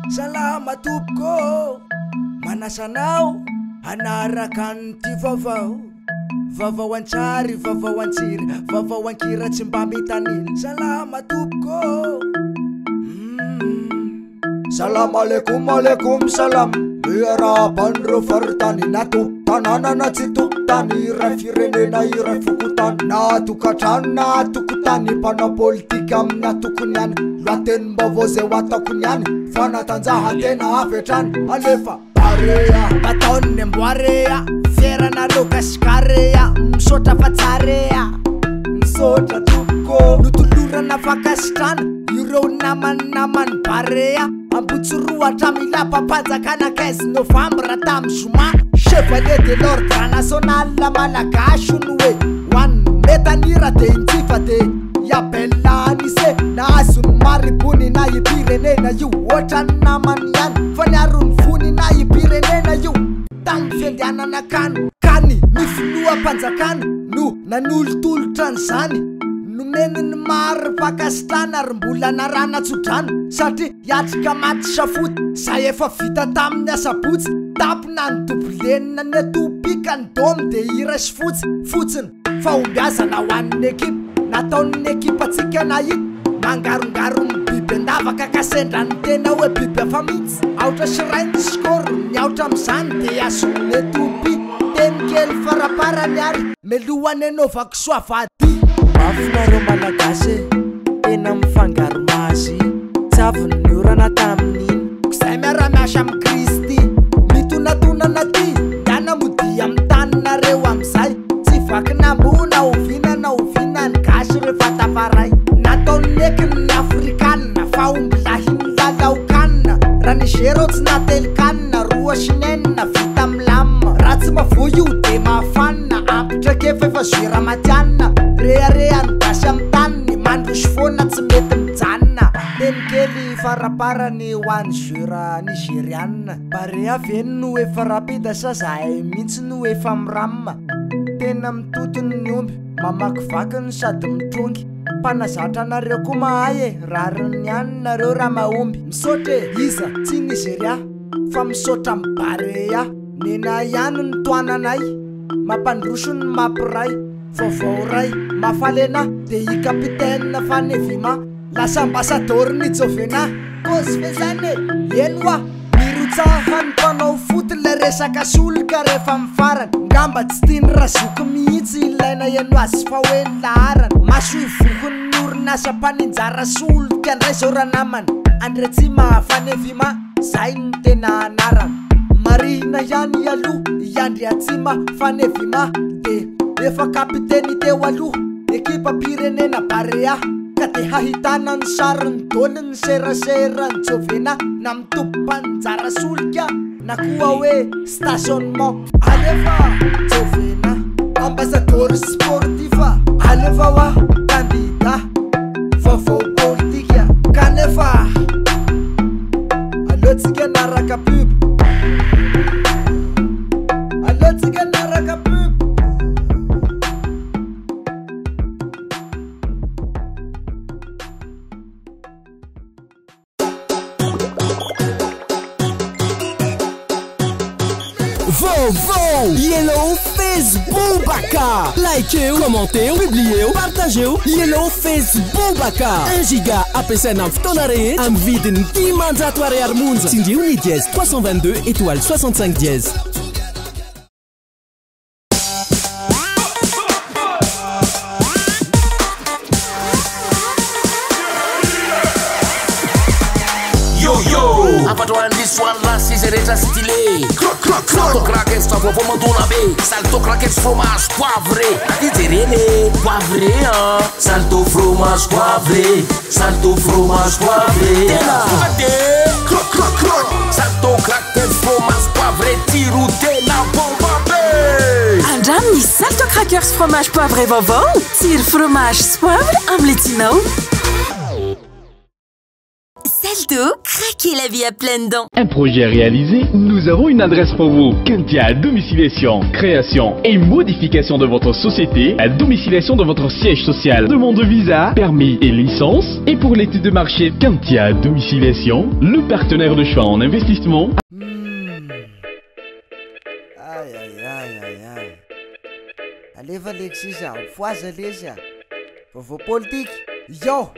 Salama tompoko ô! Manasa anao hanaraka an'ity vaovao. Vaovao an-tsary, vaovao an-tsiry, vaovao an-kira tsy mba mitanila. Salama tompoko ô! Humm. Salam aleikoum aleikoum salam Miarahaba an'ireo faritany Na tompon-tanàna na tsy tompon-tany Iray firenena iray fokontany Na tokantrano na tokotany Mpanao politika amin'ny antokony ihany Lohatenim-baovao izay ho ataoko niany Fanatanjahantena avy hatrany Alefa Barea Bataon'ny amboarea Fieranareo gasikarea Misaotra fa tsarea Misaotra tompoko Notolorana fankasitrana Ireo naman'ny naman'ny Barea Ambotsiroa hatramin'ny lapam-panjakana 15 novambra tamin'ny zoma Chevalier de l'ordre national malagasy hono hoe ho an'ny Metanira de Intsifa de i Abel Anise nahazo ny mari-boninahim-pirenena io ohatran'ny namany ihany fa niaro ny voninahim-pirenena io tamin'ny fiandianana kany kany ny filoham-panjakana no nanolotolotra an'izany nomeny ny mari-pankasitrahana ary mbola narahana tsodrano satria hiatrika match foot izay efa vita tamin'ny asabotsy tampina ny double-na ny atopika ny dôme de iray sy fotsy fotsiny Fahombiazana ho an'ny ekipa nataon'ny ekipantsika nahita mangarongaro ny biby an-davaka ka sendra ny tena hoe biby hafa mihitsy. Aotra sy iray ny score, ny aotra amin'izany dia azon'ny Ethiopie. Teny kely faraparany ary melohany anaovako soavadia. Mafy nareo malagasy e, tena mifangaro magie, tsy avy ny orana tamin'iny. Zay miara-miasa amin'i Kristy, mitonatonana aty, ndana modia amin'ny taninareo amin'izay. Tsy vakin'amboa na oviana na oviana ny gasy rehefa tafaray. Nataony nekiny ny afrikana fa ombilahy milalao can. Raha Niger aho tsy nately can, roa sy nenina vita milam. Raha tsy mavoa io de mahafanina, ampy traikefa efa joueur matianina. Rehareha ny gasy amin'ny taniny, mandroso foana tsy mety mijanona. Teny kely faraparany ho an'ny joueur nigeriana. Barea ve no efa rapide sa zahay mintsy no efa miram? Tena mitoto ny omby, mamakivaky no sady mitrongy. Mpanazatra anareo koa mahay e, rariny ihany nareo raha mahomby. Misaotra e! Iza? Tsy Nigeria fa misaotra am Barea. Nena ihany no tohananay, mampandroso ny mampiray. Vaovao ray, mahafaly anah de i Capitaine Fanevima lasa ambassador ny Jovena. Kôzy ve zany e? Eny hoa! Nirotsahan'ny mpanao foot ilay resaka solika rehefa amin'ny farany. Ngamba tsy tian'i Razoky mihitsy ilay naheno azy fa hoe ny laharana. Masoivohon'ny orinasa mpaninjara solika indray izao ranamana. Andriatsima Fanevima, zay no tena anarana. Marihina ihany aloha i Andriatsima Fanevima dia efa kapiteny teo aloha ekipam-pirenena Barea ka dia hahitana ny sariny dôly ny seraseran'i Jovena na mitopy mpaninjara solika na koa hoe stationnement. Alefa Jovena, ambassador sportif, alefa hoa candidat vaovao politika kanefa aleontsika hanaraka pub, aleontsika hanaraka pub. Vaovao! Yellow Faceboobaka! Likeo, commenteo, publieo, partageo Yellow Faceboobaka! 1 giga ampiasaina amin'ny fotoana rehetra amin'ny vidiny 500 ariary monja. Tsindrio ny dièse 322 étoile 65 dièse. Yo yo! Hafatra ho an'ny lisy ho an'ny lahy sy izay rehetra stylé. Salto crackers fa vaovao mandona be. Salto crackers fromage poivré. Aty jerena e! Poivré an! Salto fromage poivré. Salto fromage poivré. Tena tonga de Salto crackers fromage poivré tsiro tena bomba be. Andramo ny Salto crackers fromage poivré vaovao. Tsiro fromage sy poivre amin'ilay tianao. Salto, craquez la vie à pleines dents. Un projet réalisé, nous avons une adresse pour vous. Kentia Domiciliation, création et modification de votre société, la domiciliation de votre siège social, demande de visa, permis et licence. Et pour l'étude de marché, Kentia Domiciliation, le partenaire de choix en investissement. Ay ay ay ay ay. Alefa Alexis a, mifohaza lesy a. Vaovao politika, Yo!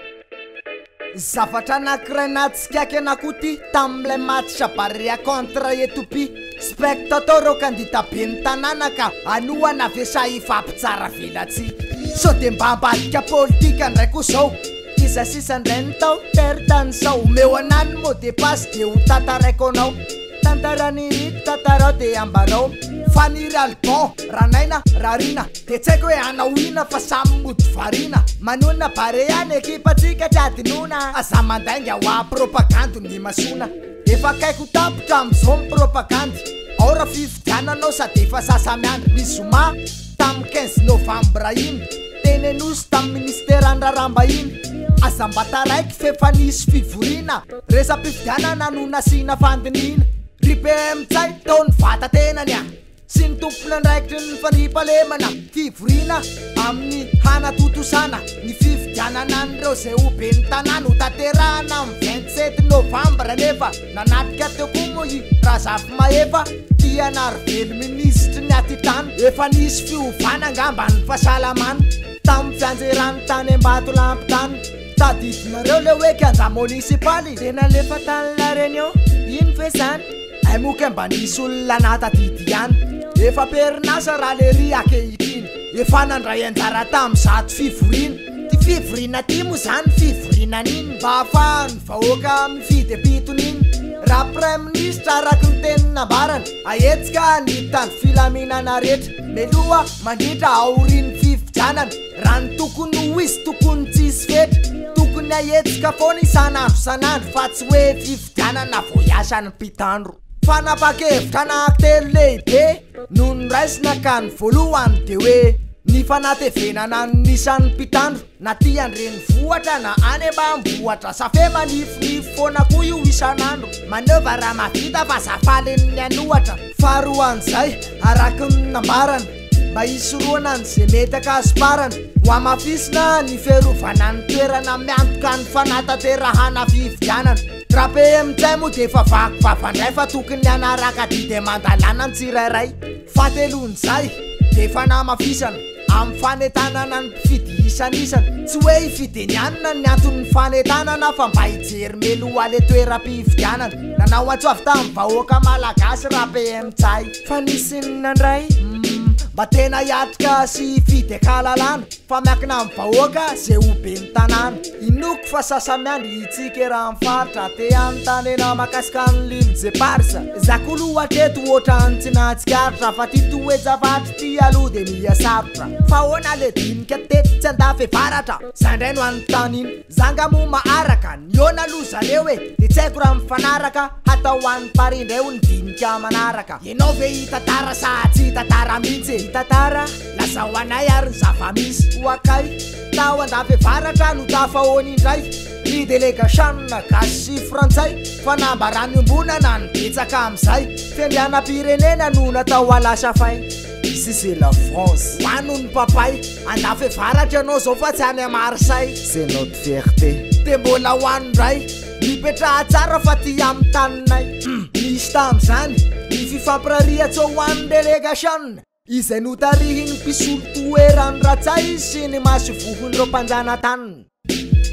Zavatra anankiray nahatsikaiky anah koa ty tamin'ilay match Barea contre Ethiopie. Spectateur ireo kandida ben'ny tanàna ka hanohana ve sa hifampitsara velatsihy? Sao dia mba ambadika politika indray koa zao? Iza sisa indray ny tao tery tany sao? Omeo anah ny mot de passe dia ho tantaraiko anao. Tantaran'ireto tantarao dia ambarao. Faniry Alban, Ranaina, Rarina Dia tsy haiko hoe hanao inona fa samy mody variana Manonona Barea ny ekipantsika tsy adinoina Aza mandainga hoa propagandy ny imasoana Efa akaiky ho tapitra amin'izao ny propagandy Ao raha fifidianana ao sady efa sasa-miandry Ny zoma tamin'ny 15 novambra iny Teny Anosy tamin'ny ministeran'ny raharaham-bahiny Aza mba taraiky f'efa nisy fivoriana Resa-pifidianana no nasiana fandinihina Ry PM Ntsay tao ny vata-tenany a! Sy ny tompon'andraikitry ny fandriampahalemana Fivoriana amin'ny hanatontosana ny fifidianana an'ireo izay ho ben'ny tanàna ho tanterahana amin'ny 27 novambra nefa nanatrika teo koa moa i Razafimahefa Tianarivelo minisitry ny atitany Efa nisy fiovana angamba ny fahasalamana tamin'ny fianjerany tany Ambatolampy tany Tadidinareo le hoe kianja monisipaly? Dia nalefa tany La Réunion, iny ve zany? Hay moa kay mba nisy olona nahatadidy ihany. Efa am-perinasa raha lery ankehitriny. Efa nandray anjara tamin'izato fivoriana. Ty fivoriana ty moa zany fivoriana an'inona? Mba ahafahan'ny vahoaka mifidy am-pitoniana. Raha praiminisitra araky ny teny nambarany, ahetsika ny mpitandro filaminana rehetra. Mialoha, mandritra, aorian'ny fifidianana. Raha ny tokony ho izy tokony tsy hisy fetra, tokony ahetsika foana isan'andro isan'andro fa tsy hoe fifidianana vao hiasa ny mpitandro. Fanapahan-kevitra anankitelo lehibe no noraisina ka ny voalohany dia hoe ny fanatevenana ny isan'ny mpitandro na aty an-drenivohitra na any ambanivohitra safe manifinify foana koa io isan'andro, maneova raha mahavita fa za faly ny hanohatra. Faharoan'izay, araka ny nambarany. Mba hisorohana ny ze mety ankasiparana, ho hamafisina ny fiarovana ny toerana miantoka ny fanatanterahana fifidianana. Raha PM Ntsay moa dia efa vaky vava indray fa tokony hanaraka didy aman-dalàna ny tsirairay. Fahatelon'izay dia fanamafisana amin'ny fanentanana ny mpifidy isan'isany. Tsy hoe hifidy eny anona ny anton'ny fanentanana fa mba hijery meloha le toeram-pifidianana. Nanao antso avy tamin'ny vahoaka malagasy raha PM Ntsay. Fa nisy ny nandray humm mba tena hiatrika sy hifidy an-kalalana fa miankina amin'ny vahoaka ze ho ben'ny tanàna. Inoako fa sasa-miandry hitsikera amin'ny faritra te hanontany enao makasika an'i Lil Jeparsa. Za koa aloha hatreto ohatran'ny tsy nahatsikaritra fa ty toe-javatra ty aloha de miha sarotra. Fa ahoana le dinika teto tsy andafy varatra? Za ndray no anontaniana. Za nga moa maharaka, nihaona aloha zareo e, de tsy haiko raha mifanaraka, hatao any Paris ndray hono dinika manaraka. Ianao ve hitantara sa tsy hitantara mihitsy e? Hitantara, lazao anay ary ny zava-misy. Ho akay, tao Andafiavaratra no tafahoana indray, ny delegasianina gasy sy frantsay, fanambarana iombonana no betsaka amin'izay, fiandrianam-pirenena no natao alasafay. Ici c'est la France. Hoano ny papay. Andafy avaratra ianao zao fa tsy any à Marseille. C'est notre fierté. Dia mbola hoano indray. Mipetraha tsara fa aty amin'ny taninay. Nisy tamin'izany ny fifampirarihan-tsoa ho an'ny delegation izay notarihin'ny mpisolo toeran'i Ratsay sy ny masoivohon'ireo mpanjanatany.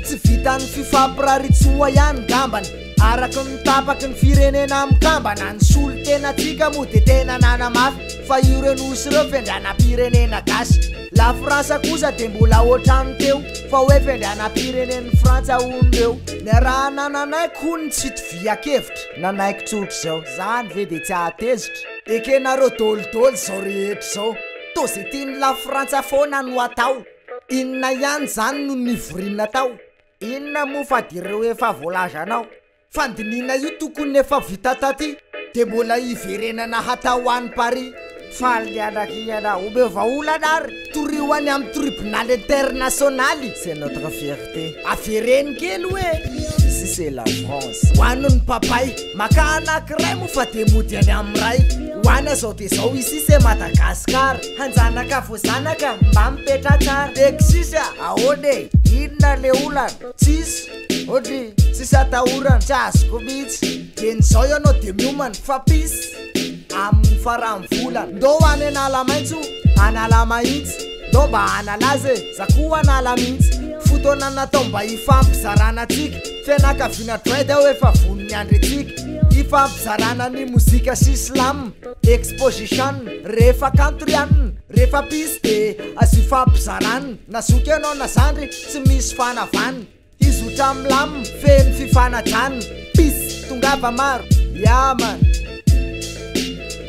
Tsy vitan'ny fifampirariantsoa ihany ngambany, araka ny tapaky ny firenena mikambana, ny solontenantsika moa dia tena nanamafy fa ireo nosy ireo fiandrianam-pirenena gasy. La France kosa dia mbola ohatran'ny teo fa hoe fiandrianam-pirenen'i Frantsa hono ireo. Niarahana nanaiky hono ny tsy itovian-kevitra, nanaiky tsotra izao, zany ve dia tsy hahatezitra? Ekenareo dolidoly izao rehetra izao, toa izay tian'i la Frantsa foana no atao. Inona ihany izany no nivoriana tao? Inona moa fa dia ireo efa voalazanao? Fandinihina io tokony efa vita taty dia mbola hiverenana hatao any Paris. Faly ny anakihana, omeo vahaolana ary torio any amin'ny tribunal international. C'est notre fierté. Avereno kely hoe. Ici c'est la France. Hoano ny papay, maka anankiray moa fa de mody any amin'ny ray. Hoana zao de zao, ici c'est Madagascar. Hanjanaka voazanaka mba mipetra tsara. Lexis a, ahoana e? Inona le olana? Tsisy, ohatry tsisy atahorana, tsy azoko mihitsy. Dieny zao ianao de miomana fa peace amin'ny faran'ny volana. Ndao any Analamaitso, Analamahitsy. Ndao mba hanalaza e, za koa hanala mihitsy. Fotoana natao mba hifampizarana antsika. Fianakaviana dread aho efa vonon'ny andry antsika. Hifampizarana ny mozika sy slam, exposition. Rehefa kanto ry anona, rehefa peace de azo ifampizarana. Na zoky ianao na zandry, tsy misy fanavana. Hizotra milamina, feno fifanajana. Peace, tongava maro, yeah man.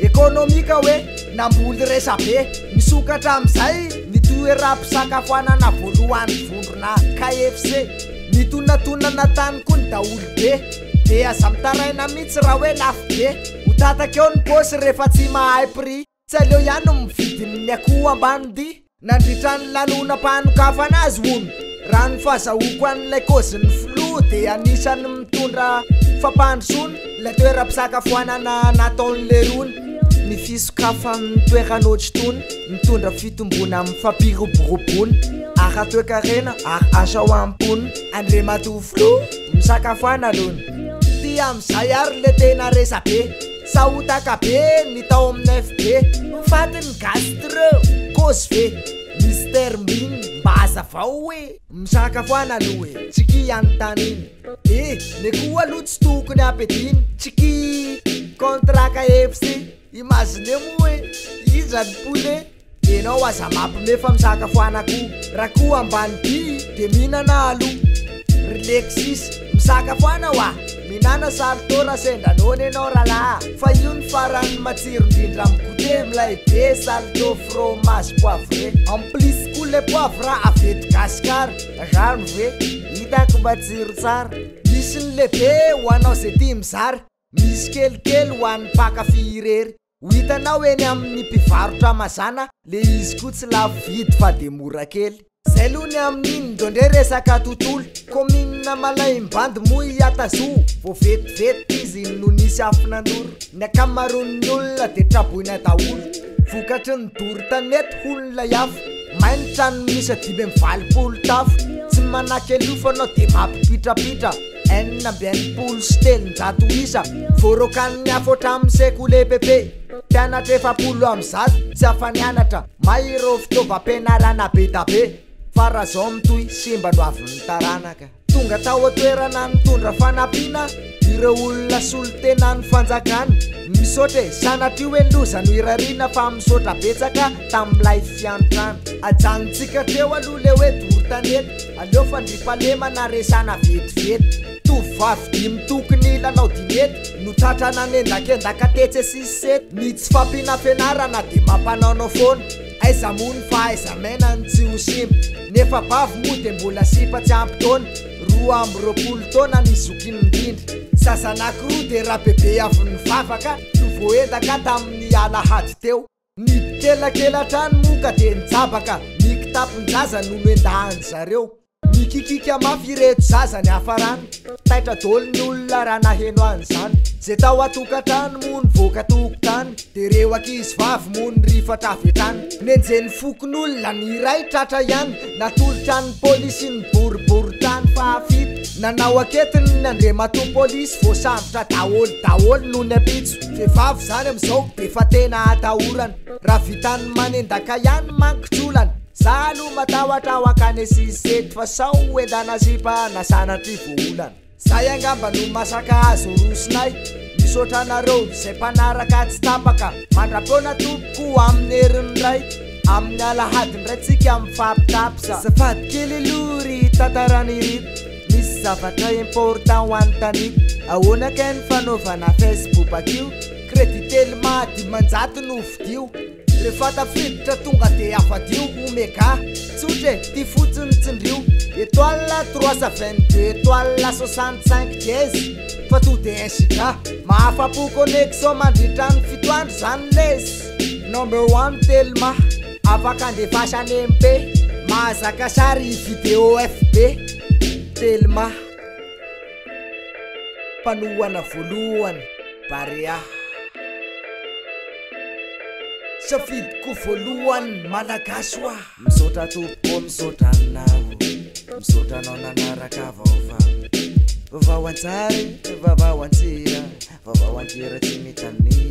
Ekonomika hoe namboly resabe. Misokatra amin'izay ny toeram-pisakafoanana voalohany vondrona KFC. Nitonatonana tany koa ny daholobe. De aza mitaraina mihitsy raha hoe lafo be. Ho tataka eo ny paosy rehefa tsy mahay prix. Tsy aleo ihany no mividy ny akoho ambany dia. Nandritra ny lanonam-panokafana azy hono, raha ny fahazahoako an'ilay kôzin'ny filoha dia anisan'ny mitondra fampandrosoana ilay toeram-pisakafoanana nataon'lerony. Ny fisokafan'ny toerana ohatr'itony mitondra fitomboana amin'ny fampiroboroboana ara-toekarena ary asa ho an'ny mponina. Andriamatoa filoha, misakafoana aloha. Ty amin'izay ary le tena resabe. Sahotaka be ny tao amin'ny FB. Ho faty ny gastro. Kôzy ve? Mister Mbin mba hazavao hoe. Misakafoana aloha e! Tsy ki anontaniana e! Ny akoho aloha tsy tokony ampiadiana. Tsy ki contre KFC. Imaginez moa hoe iza ny poulet? Enao aza mampime fa misakafoana koa. Raha koa ambany by de mihinana aloha. Ry Lexis, misakafoana wa! Mihinana salto raha sendra noana enao rahalahy fa io ny farany matsiro indrindra amin'ny goûter milay be salto fromage poivré en plus koa le poivre avy eto gasikara zany ve hitako matsiro tsara. Misy ny lehibe ho anao zay tia mizara, misy kelikely ho an'ny mpankafy irery. Ho hitanao eny amin'ny mpivarotra mazàna le izy koa tsy lafo vidy fa de mora kely. Zay aloha ny amin'iny ndao ndray resaka tontolo. Commune Malaimbandy moa i Atazoa vao vetivety izy no nisy afo nandoro. Ny ankamaroan'ny olona de traboina daholo. Vokatry ny doro tanety hono ilay afo. May ny trano miisa 85 tafo. Tsy manakelofo anao de mampipitrapitra. 366 isa voaroakan'ny afo hatramin'ny sekoly EPP. Mpianatra 140 tsy afa-nianatra, may ireo fitaovam-pianarana be da be. Fa raha zao mitohy, simba no avin'ny taranaka. Tonga tao an-toerana nitondra fanampiana ireo olona solontenan'ny fanjakana. Misaotra e, sanatria hoe loza no irariana fa misaotra betsaka tamin'ilay fiantrana. Ajanontsika hatreo aloha le hoe doro tanety. Aleo fandriampahalemana resana vetivety. Tovovavy dimy tokony hilalao dinety no tratra nanendakendaka tetsy Asisisety. Ny tsy fampiana fianarana dia mampanaonao foana. Aiza moa ny fahaiza-miaina no tsy ho simba. Nefa bavy moa dia mbola sipa tsy ampy taona. 22 taona ny zokiny indrindra. Zaza anakiroa dia Rabebe avy nivavaka no voaendaka tamin'ny alahady teo. Nikelakela hatrany moa ka dia nijabaka, ny kitapon-jaza no noendahan-dry zareo. Nikikika mafy ireto zaza niafarany, taitra daholo ny olona raha naheno an'izany. Izay tao an-tokantrano moa nivoaka tokotany, dia ireo ankizy vavy moa nirifatra avy hatrany. Nenjehin'ny fokonolona ny iray tratra ihany, natolotra ny polisy ny boriborintany fahafito. Nanao anketiny ny andriamatoa polisy, voasambotra daholo daholo nony ampitso. Vehivavy zany amizao defa tena atahorana Raha vitan'ny manendaka ihany manko tsy olana Za aloha matahotra ho akany sisety Fa sao endana sipa na sanatria voaolana Zay angamba no masaka azo arosinay Misaotra anareo zay mpanaraka tsy tapaka Mandra-peona tompoko amin'ny herin'ny Ray Amin'ny alahady indray tsika mifampitapsa Azafady kely aloha ry tantaran'ireto Misy zavatra important ho anontaniako, ahoana kay ny fanaovana Facebook io? Crédit Telma 500 no vidio, rehefa tafiditra tonga de afadio ho mega, tsotra e, ty fotsiny tsindrio, étoile 322 étoile 65 dièse fa to de 1 giga, mahafapo connexion mandritra ny fito andro zany lesy, number one Telma, afaka andefasana MP, mahazaka sary vidéo FB. Telma. Mpanohana voalohany Barea. Safidiko voalohany Malagasy hoa. Misaotra tompoko misaotra anao Misaotra anao nanaraka vaovao Vaovao an-tsary, vaovao an-tsira Vaovao an-kira tsy mitanila.